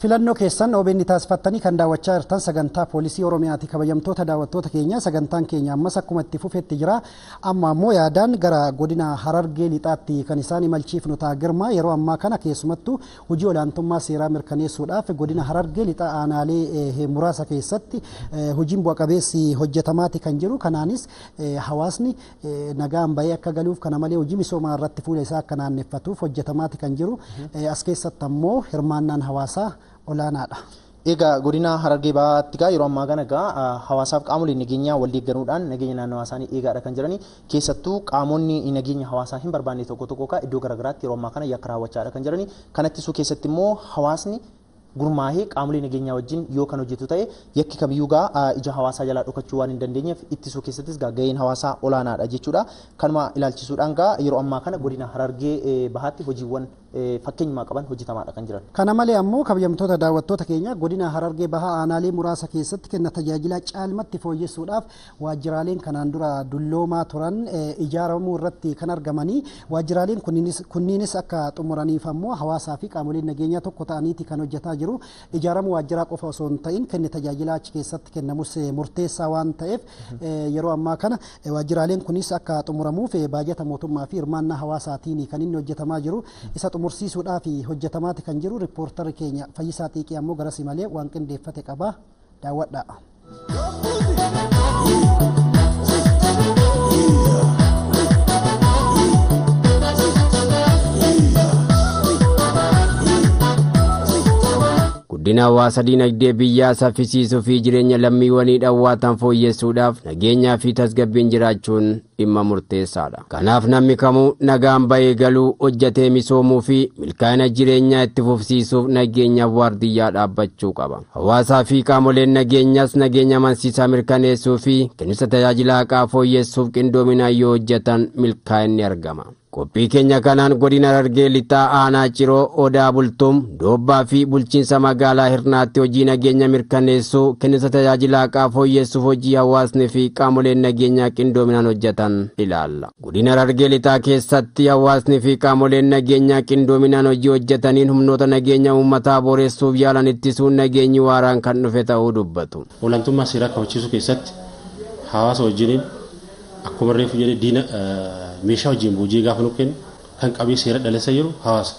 Filannoo keessan OBN taasifattanii kan daawwachaa jirtan sagantaa poolisii Oromiyaati. Kabajamtoota daawwattoota keenya, sagantaan keenya ammas akkuma itti fufetti jira. Amma ammoo yaadaan gara godina Harargee Lixaatti kan isaan imalchiifnu ta'a. Girmaa, yeroo ammaa kana keessumattuu hojii olaantummaa seeraa mirkaneessuudhaaf godina Harargee Lixaa aanaalee muraasa keessatti hojiin bu'a qabeessi hojjetamaati kan jiru. Kanaanis hawaasni nagaan bahee akka galuuf, kana malee hojii misoomaa irratti fuula isaa akka naanneffatuuf hojjetamaati kan jiru. As keessatti ammoo hirmaannaan hawaasaa olaanaadha. Egaa godina Harargee Bahaatti gaa yeroo ammaa kana gaa hawaasaaf qaamoleen nageenyaa wal deeggaruudhaan nageenya naannawaa isaanii eegaadha kan jirani. Keessattuu qaamonni nageenya hawaasaa hin barbaanne tokko tokko gaa iddoo garaagaraatti yeroo ammaa kana yakka raawwachaadha kan jirani. Kana ittisuu keessatti immoo hawaasni gurmaahee qaamolee nageenyaa wajjin yoo kan hojjetu ta'e, yakki kamiyyuu gaa ija hawaasaa jalaa dhokachuu waan hin dandeenyeef, ittisuu keessattis gaa gaheen hawaasaa olaanaadha jechuudha. Kanuma ilaalchisuudhaan gaa yeroo ammaa kana godina Harargee Bahaatti hojiiwwan fakkeenyummaa qaban hojjetamaadha kan jiran. Kana malee ammoo, kabajamtoota daawwattoota keenya, godina Harargee Bahaa aanaalee muraasa keessatti kenna tajaajilaa caalmatti fooyyessuudhaaf waajjiraaleen kanaan dura dulloomaa turan ijaaramuu irratti kan argamanii, waajjiraaleen kunniinis akka xumuraniif ammoo hawaasaa fi qaamoleen nageenyaa tokko ta'aniiti kan hojjetaa jiru. Ijaaramuu waajjiraa qofa osoo hin ta'in kenni tajaajilaa achi keessatti kennamus murteessaa waan ta'eef, yeroo ammaa kana waajjiraaleen kunis akka xumuramuuf baajata mootummaa fi hirmaannaa hawaasaatiin kan inni hojjetamaa jiru. Isa xumursiisuudhaaf hojjetamaati kan jiru. Riippoortarri keenya Fayyisaa Xiiqii ammoo garasi malee waan qindeeffate qaba, daawwadhaa. Guddina hawaasa, dinagdee biyyaa saffisiisuu fi jireenya lammiiwwanii dhawwaatan fooyyessuudhaaf nageenyaa fi tasgabbiin jiraachuun dhimma murteessaadha. Kanaaf namni kamuu nagaan bahee galuu, hojjetee misoomuu fi milkaa'ina jireenyaa itti fufsiisuuf nageenyaaf waardiyyaa dhaabbachuu qaba. Hawaasaa fi qaamoleen nageenyaas nageenya amansiisaa mirkaneessuu fi kennisa tajaajila haqaa fooyyessuuf qindoominaan yoo hojjetan milkaa'inni argama. Qophii keenya kanaan godina Harargee Lixaa aanaa Ciroo, Odaa Bultuum, Doobbaa fi bulchiinsa magaalaa Hirnaatti hojii nageenya mirkaneessuu, kennisa tajaajila haqaa fooyyessuuf hojii hawaasni fi qaamoleen nageenyaa qindoominaan hojjetan ilaalla. Godina Harargee Lixaa keessatti hawaasni fi qaamoleen nageenyaa qindoominaan hojii hojjetaniin humnoota nageenya uummataa boreessuuf yaalan ittisuun nageenyi waaraan kan dhufe ta'uu dubbatu. Olaantummaa seeraa kabachiisuu keessatti hawaasa wajjiniin, akkuma reefu jedhee, diina meeshaa wajjin boojii gaafa nu kennu kan qabee seera dhalessa jiru hawaasa.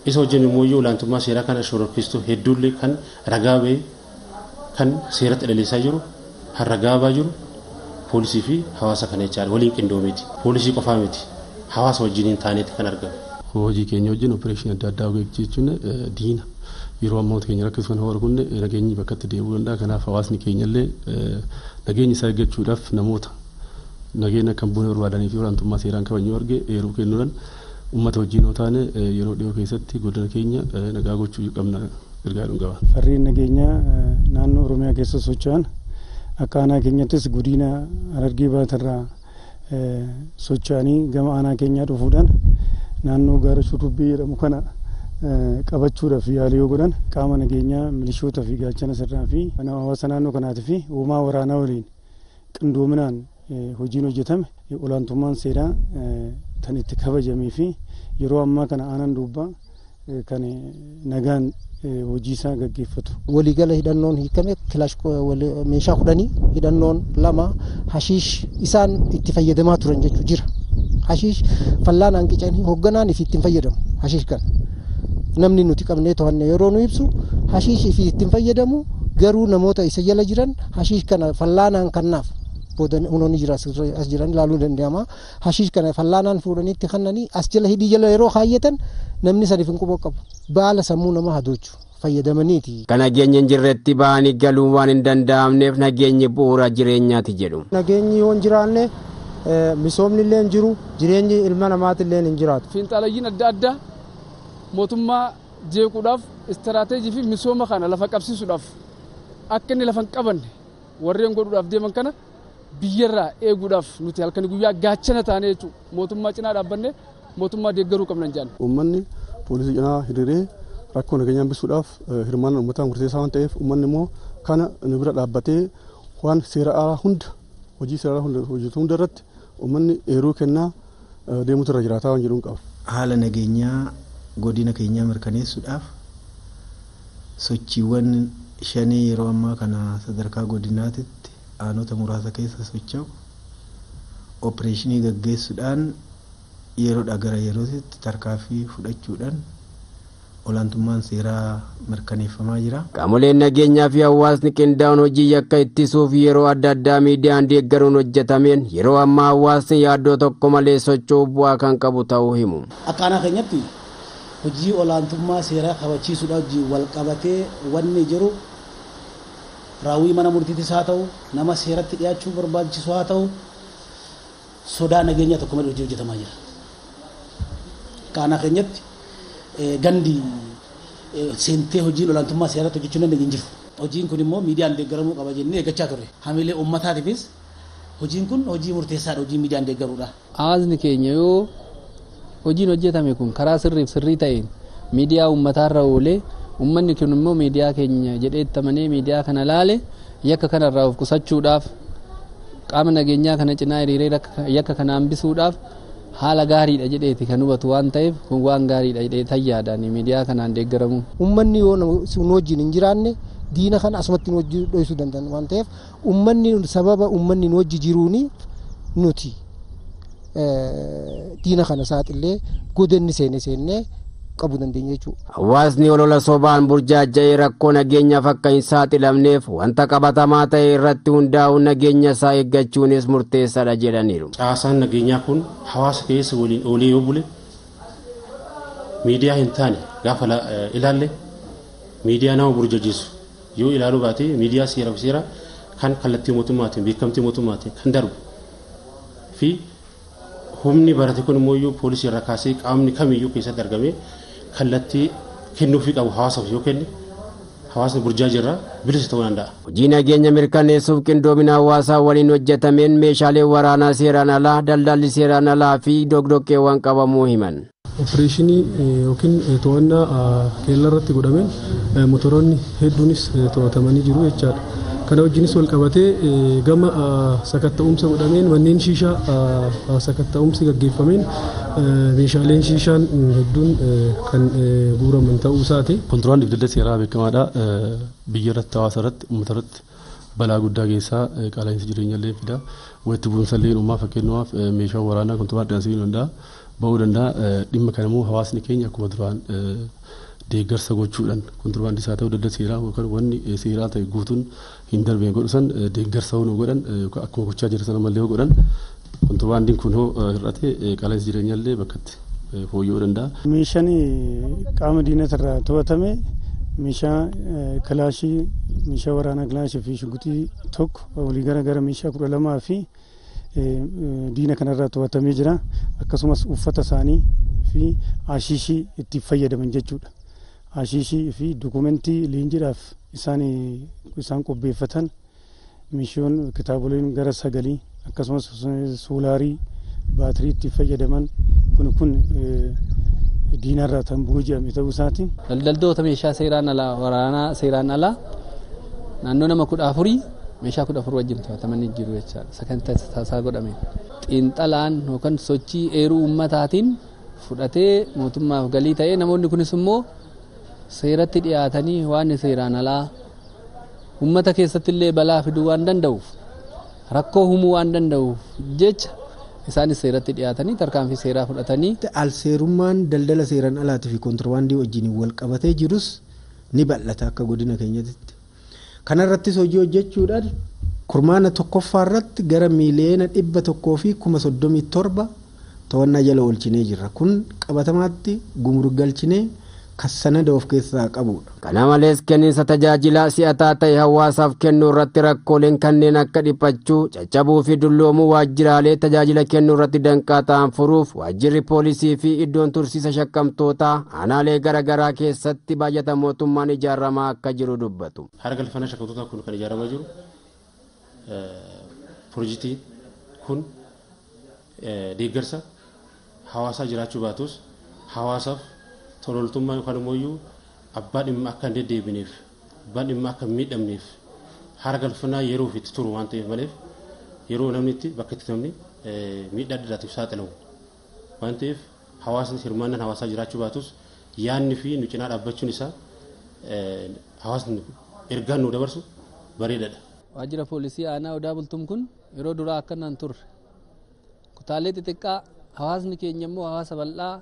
Isa wajjin immoo olaantummaa seeraa kana shororkeessituu hedduullee kan ragaa bahee kan seeratti dhaleessaa jiru, kan ragaa bahaa jiru poolisii fi hawaasa kana jechaadha, waliin qindoomeeti. Poolisii qofaa miti, hawaasa wajjiniin taaneeti kan argamu. Hojii keenya wajjin opereeshinii adda addaa jechuun diina yeroo ammaa keenya rakkisu kan horgunne nageenyi bakkatti deebi'uu danda'a. Kanaaf hawaasni keenya illee nageenya isaa eeggachuudhaaf namoota nageenya kan buune barbaadanii fi olaantummaa seeraan kabajuu arge eeruu kennuudhaan, uummata wajjin yoo taane yeroo dhiyoo keessatti godina keenya nagaa gochuu qabna ergaa qaba. Farreen nageenyaa naannoo Oromiyaa keessa socho'an akka aanaa keenyattis godina Harargee Baatarraa socho'anii gama aanaa keenyaa dhufuudhaan naannoo gaara Shurrubbee jedhamu kana qabachuudhaaf yaalii yoo godhan, qaama nageenyaa, milishoota fi gaachana sirnaa fi hawaasa naannoo kanaatii fi uumaa waraanaa waliin qindoominaan hojiin hojjetame olaantummaan seeraa kan itti kabajamee fi yeroo ammaa kana aanaan Duubbaa kan nagaan hojii isaa gaggeeffatu. Waliigala hidhannoon hiikame kilaash meeshaa 10, hidhannoon 2, hashiish isaan itti fayyadamaa turan jechuu jira. Hashiish fallaan qicanii hoogganaan ifi ittiin fayyadamu hashiish kana. Namni nuti qabnee to'anne yeroo nu ibsu, hashiish ifi ittiin fayyadamu, garuu namoota isa jala jiran hashiish kana fallaanaan kannaaf booda hunoonni jira, as jiran ilaaluu danda'ama. Hashiish kana fallaanaan fuudhanii itti kannanii as jala hidhii jala yeroo kaayyatan namni saniif hin quba qabu. Baala sammuu namaa hadoochu fayyadamaniiti. Kan nageenyi hin jirretti ba'anii galuun waan hin danda'amneef nageenyi bu'uura jireenyaati jedhu. Nageenyi yoo hin jiraanne misoomni illee hin jiru, jireenyi ilma namaati illee hin jiraatu. Fiinxalayyiin adda addaa mootummaa jeequudhaaf, istiraateejii fi misooma kana lafa qabsiisuudhaaf, akka inni lafa hin qabanne warreen godhuudhaaf deeman kana biyyarraa eeguudhaaf nuti halkanii guyyaa gaachana taanee jechuudha, mootummaa cinaa dhaabbannee mootummaa deeggaruu qabna jaan. Uummanni poolisii cinaa hiriiree rakkoo nageenyaa hambisuudhaaf hirmaannaan uummataa murteessaa waan ta'eef, uummanni immoo kana nu bira dhaabbatee waan seera alaa hunda, hojii seera alaa hunda hojjetu hunda irratti uummanni eeruu kennaa deemutu irra jiraataa waan jedhuun qaba. Haala nageenyaa godina keenyaa mirkaneessuudhaaf Sochiiwwan shanii yeroo ammaa kana sadarkaa godinaatitti aanota muraasa keessa socho'u opereeshinii gaggeessuudhaan yeroodhaa gara yerootti tarkaanfii fudhachuudhaan olaantummaan seeraa mirkaneeffamaa jira. Qaamoleen nageenyaa fi hawaasni qindaa'uun hojii yakka ittisuuf yeroo adda addaa miidiyaan deeggaruun hojjetameen yeroo ammaa hawaasni yaaddoo tokko malee socho'uu bu'aa kan qabu ta'uu himu. Akka aanaa keenyatti hojii olaantummaa seeraa kabachiisuudhaaf hojii wal qabatee wanni jiru raawwii mana murtiitis haa ta'u nama seeratti dhiyaachuu barbaachisu haa ta'u sodaa nageenyaa tokko malee hojii hojjetamaa jira. Akka aanaa keenyatti gandi seentee hojiin olaantummaa seeratti hojjechuu dandeenye hin jiru. Hojiin kun immoo miidiyaan deeggaramuu qaba jennee eeggachaa turre. Hamilee uummataatiifis hojiin kun hojii murteessaadha, hojii miidiyaan deeggaruudha. Hawaasni keenya yoo hojiin hojjetame kun karaa sirriif sirrii ta'een miidiyaa uummataarra oolee uummanni kun immoo miidiyaa keenya jedhee itti amanee miidiyaa kana laale yakka kanarraa of qusachuudhaaf qaama nageenyaa kana cinaa hiriiree yakka kana hambisuudhaaf haala gaariidha jedheeti kan hubatu waan ta'eef kun waan gaariidha jedhee tayyaadhaan miidiyaa kanaan deeggaramu. Uummanni yoo nu wajjin hin jiraanne diina kana asumatti nu wajjin dhoksuu danda'an waan ta'eef uummanni sababa uummanni nu wajji jiruuni nuti diina kana saaxillee godanni seene seennee qabuu dandeenya jechuudha. Hawaasni olola sobaan burjaaja'ee rakkoo nageenyaaf akka hin saaxilamneef wanta qabatamaa ta'e irratti hundaa'uun nageenya isaa eeggachuunis murteessaadha jedhaniiru. Caasaan nageenyaa kun hawaasa keessa waliin oolee yoo bule miidiyaa hin taane gaafa ilaalle miidiyaa nama burjaajessu yoo ilaaluu baate miidiyaa seera seera kan kallattii mootummaatiin beekamtii mootummaatiin kan darbu fi humni barate kun immoo iyyuu poolisii irraa kaasee qaamni kamiyyuu keessatti argamee kallattii kennuufii qabu hawaasaaf yoo kenne hawaasni burjaajirraa bilisa ta'uu danda'a. Hojii nageenya mirkaneessuuf qindoomina hawaasaa waliin hojjetameen meeshaalee waraanaa seeraan alaa, daldalli seeraan alaa fi doqdoqqeewwan qabamuu himan. Opereeshinii yookiin to'annaa keellaa irratti godhameen motoroonni hedduunis to'atamanii jiru jechaadha. Kana wajjinis wal qabatee gama sakatta'umsa godhameen manneen shiishaa sakatta'umsi gaggeeffameen meeshaaleen shiishaan hedduun kan guuraman ta'uu isaati. Kontiraan daldala seeraa beekamaadha. Biyya irratti, hawaasa irratti, uummata irratti balaa guddaa geessaa qaala'insa jireenya illee fida. Walitti bu'insa illee uumaa fakkeenyaaf meeshaa waraanaa kontiraan dhiyaasuu danda'a. Ba'uu danda'a. Dhimma kana immoo hawaasni keenya akkuma duraan deeggarsa gochuudhaan kontirbaandii isaa ta'uu daldala seeraa yookaan wanni seeraa ta'e guutuun hin darbine godhu san deeggarsa hoo godhan yookaan akkuma gochaa jira sana mallee godhan kontirbaandiin kun hoo hir'ate qaala'insi jireenyaa illee bakkatti fooyya'uu danda'a. Meeshaan qaama diinatarraa to'atame meeshaa kilaashii meeshaa waraanaa kilaashii fi shuguxii tokko walii gara gara meeshaa 12 fi diina kanarraa to'atamee jira. Akkasumas uffata isaanii fi ashiishii itti fayyadaman jechuudha. Ashiishii fi dokumentii leenjiidhaaf isaan qopheeffatan meeshaan kitaaboleen gara 9 akkasumas soolaarii baatirii itti fayyadaman kun diinarraa kan booji'ame ta'uu isaati. Daldaltoota meeshaa seeraan alaa waraanaa seeraan alaa naannoo nama 14 meeshaa 14 wajjin to'atamanii jiru jechaadha. Sagantaa taasaa godhame. Xiinxalaan yookaan sochii eeruu uummataatiin fudhatee mootummaaf galii ta'ee namoonni kunis immoo seeratti dhiyaatanii waan seeraan alaa uummata keessatti illee balaa fiduu waan danda'uuf rakkoo uumuu waan danda'uuf jecha isaanis seeratti dhiyaatanii tarkaanfii seeraa fudhatanii. Alseerummaan daldala seeraan alaatii fi kontirbaandii wajjin wal qabatee jirus ni bal'ata akka godina keenyatti. Kanarrattis hojii hojjechuudhaan kurmaana tokkoffaa irratti gara 137,000 to'annaa jala oolchinee jirra. Kun qabatamaatti gumruk galchinee kan sanada of keessaa qabudha. Kana malees kenniinsa tajaajilaa si'ataa ta'e hawaasaaf kennuu irratti rakkooleen kanneen akka dhiphachuu, caccabuu fi dulloomuu waajjiraalee tajaajila kennuu irratti danqaa ta'an furuuf waajjirri poolisii fi iddoon tursiisa shakkamtootaa aanaalee garaagaraa keessatti baajata mootummaan ijaaramaa akka jiru dubbatu. Haala galfannaa shakkamtootaa kun kan ijaaramaa jiru piroojeektii kun deeggarsa hawaasaa jiraachuu baatus hawaasaaf tololtummaa yookaan immoo abbaa dhimma akka hin deddeebineef abbaan dhimma akka hin miidhamneef haala galfannaa yeroo itti turu waan ta'eef maleef yeroo namni itti bakka itti namni miidhaa adda addaatiif saaxilamu waan ta'eef hawaasni hirmaannaan hawaasaa jiraachuu baatus yaadni fi nu cinaa dhaabbachuun isaa Hawaasni ergaan nu dabarsu bareedaadha. Waajjira poolisii aanaa Odaa Bultum kun yeroo duraa akkanaan turre kutaalee xixiqqaa hawaasni keenya immoo hawaasa bal'aa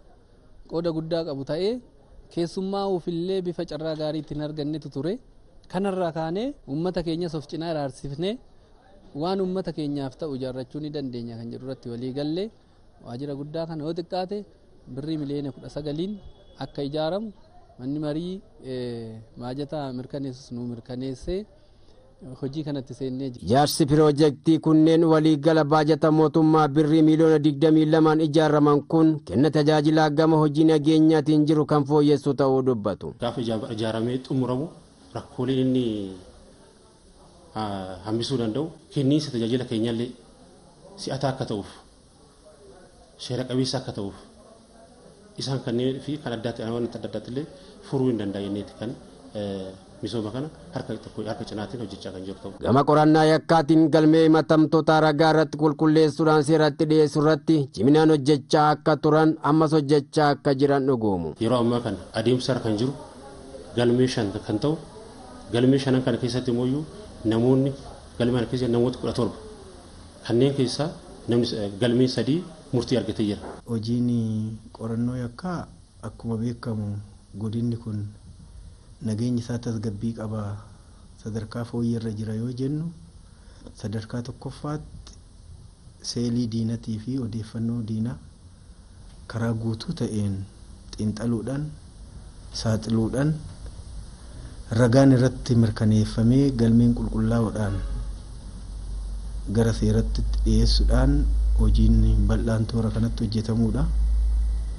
qooda guddaa qabu ta'ee keessummaa ofiillee bifa carraa gaarii ittiin argannetu ture. Kanarraa kaanee uummata keenyas of cinaa iraarsifnee waan uummata keenyaaf ta'u ijaarrachuu ni dandeenya kan jedhu irratti walii gallee waajjira guddaa kana yoo xiqqaate birrii 19 miliyoonaan akka ijaaramu manni marii baajataa mirkaneessus nu mirkaneessee hojii kanatti seennee jira. Ijaarsi piroojeektii kunneen waliigala baajata mootummaa birrii 22 miliyoonaan ijaaraman kun kenna tajaajilaa gama hojii nageenyaatiin jiru kan fooyyessu ta'uu dubbatu. Gaafa ijaaramee xumuramu rakkooleen inni hambisuu danda'u kenniinsa tajaajila keenyallee si'ataa akka ta'uuf seera qabeessa akka ta'uuf isaan kanneen fi kan addaatti waan adda addaatti illee furuu hin danda'inneeti kan misooma kana harka tokko harka cinaatiin hojjechaa kan jiru ta'u. Gama qorannaa yakkaatiin galmee himatamtoota ragaa irratti qulqulleessuudhaan seeratti dhiyeessuu irratti ciminaan hojjechaa akka turan ammas hojjechaa akka jiran dhugoomu. Yeroo ammaa kana adeemsa kan jiru galmee 5 kan ta'u, galmee shanan kana keessatti immoo namoonni galmee kana keessa namoota 17 kanneen keessaa namni galmee 3 murtii argatee jira. Hojiin qorannoo yakkaa akkuma beekamu godinni kun nageenyi isaa tasgabbii qaba, sadarkaa fooyyarra jira yoo jennu, sadarkaa tokkoffaatti seelii diinatii fi odeeffannoo diinaa karaa guutuu ta'een xiinxaluudhaan, saaxiluudhaan, ragaan irratti mirkaneeffamee galmeen qulqullaa'uudhaan gara seeratti dhiyeessuudhaan hojiin bal'aan toora kanatti hojjetamuudha.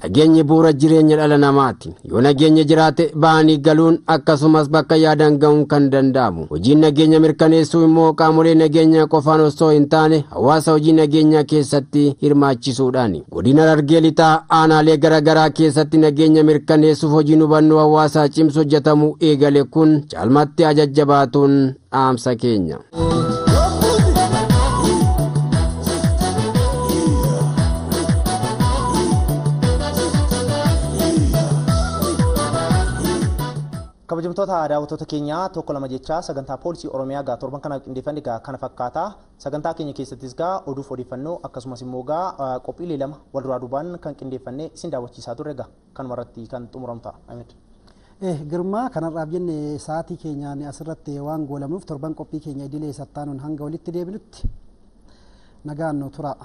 Nageenyi bu'uura jireenya dhala namaati. Yoo nageenyi jiraate ba'anii galuun akkasumas bakka yaadan ga'uun kan danda'amu. Hojiin nageenya mirkaneessuu immoo qaamolee nageenyaa qofaan osoo hin taane hawaasa hojii nageenyaa keessatti hirmaachisuudhaani. Godina Harargee Lixaa aanaalee garaagaraa keessatti nageenya mirkaneessuuf hojiin hubannoo hawaasaa cimsu hojjetamuu eegale kun caalmaatti ajajjabaatuun dhaamsa keenya. Kabajamtoota daawwattoota keenyaa, tokko lama jechaa sagantaa poolisii Oromiyaa gaa torban kanaaf qindeeffanne gaa kana fakkaata. Sagantaa keenya keessattis gaa oduuf odeeffannoo akkasumas immoo gaa qophiilee lama wal duraa duubaan kan qindeeffanne isin daawwachiisaa turre gaa kanuma irratti kan xumuramu ta'a. Ahmed. Girmaa, kanarraaf jenne sa'aatii keenyaan asirratti waan goolamnuuf torban qophii keenya idilee sattaanuun hanga walitti deebinutti nagaan nu tura.